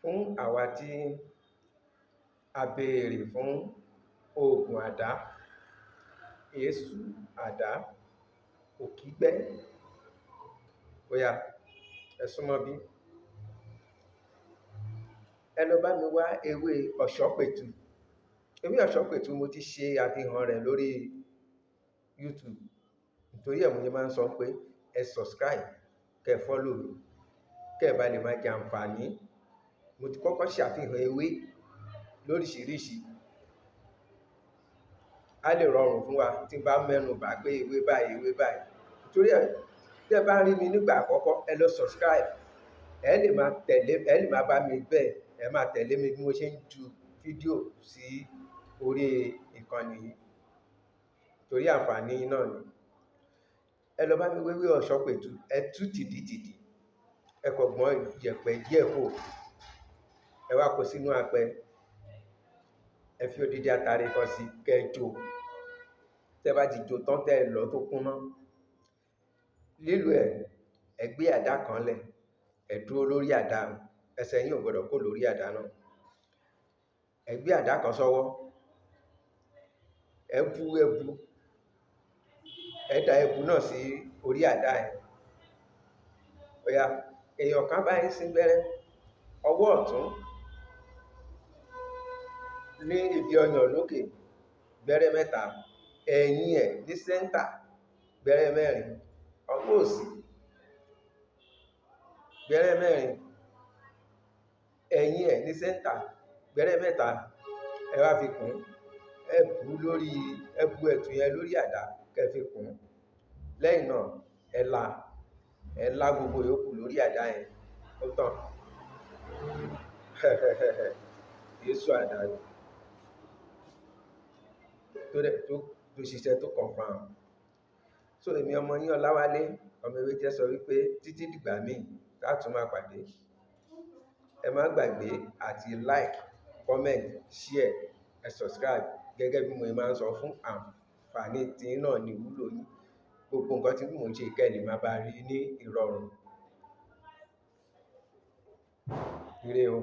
Fún àwa tí a béèrè fún oògùn àdá, èésú àdá, òkígbẹ́. Óyá, ẹ súnmọ́ bí. Ẹ lọ bá mi wá ewé ọ̀ṣọ́pẹ̀tù. Ewé ọ̀ṣọ́pẹ̀tù, mo ti ṣe àfihàn rẹ̀ lórí YouTube. Nítorí ẹ̀ mo ṣe máa ń sọ pé ẹ subscribe, kẹ́ follow mi, kẹ́ bá lè máa jẹ àǹfààní. Mo ti kọ́kọ́ ṣàfihàn ewé lóríṣiríṣi. A lè rọrùn fún wa tí bá mẹ́nu bà pé ewé báyìí, ewé báyìí. Nítorí ẹ, tí ẹ bá rí mi nígbà àkọ́kọ́, ẹ lọ subscribe. Ẹ lè máa tẹ̀lé, ẹ lè máa bá mi bẹ́ẹ̀, ẹ máa tẹ̀lé mi bí mo ṣe ń ju fídíò sí orí ìkànnì yìí. Torí àǹfààní náà ni. Ẹ lọ bá mi wéwé ọ̀ṣọ́pẹ̀tù, ẹ tú tìdítìdí, ẹ kò gbọ́n yẹ̀pẹ̀ díẹ̀ kó, ẹ wá kó sínú apẹ, ẹ fi odidi atare kan sí, kẹ́ jó. Tẹ bá ti jó tán, tẹ lọ tó kúnná. Lílo ẹ̀, ẹ gbé àdá kan lẹ̀, ẹ dúró lórí àdá, ẹsẹ̀ yín ò gbọdọ̀ kó lórí àdá náà. Ẹ gbé àdá kan sọ́wọ́, ẹ bu ẹbu, ẹ da ẹbu náà sí orí àdá ẹ. Óyá, èèyàn kan bá yín sín gbẹ́rẹ́, ọwọ́ ọ̀tún ní ibi ọyàn lókè, gbẹ́rẹ́ mẹ́ta, ẹ̀yìn ẹ̀ ní center, gbẹ́rẹ́ mẹ́rin, ọwọ́ òsì, gbẹ́rẹ́ mẹ́rin, ẹ̀yìn ẹ̀ ní center, gbẹ́rẹ́ mẹ́ta, ẹ wá fi kún, ẹ bù lórí, ẹ bu ẹ̀tù yẹn lórí àdá kẹ́ fi kún. Lẹ́yìn náà, ẹ lá gbogbo yòókù lórí àdá yẹn, ó tán. Èésú àdá ni. Tó dẹ̀, tó ṣiṣẹ́ tó confirm. So èmi ọmọ yín Ọláwálé, ọmọ ewé jẹ́ sọ wípé títí dìgbà míì tá tún máa pàdé. Ẹ má gbàgbé àti like, comment, share, ẹ subscribe gẹ́gẹ́ bí mo máa ń sọ fún àǹfààní tí náà ní ìwúlò yín. Gbogbo nǹkan tí mò ń ṣe kẹ́ lè máa bá rí ní ìrọ̀rùn. Ire o.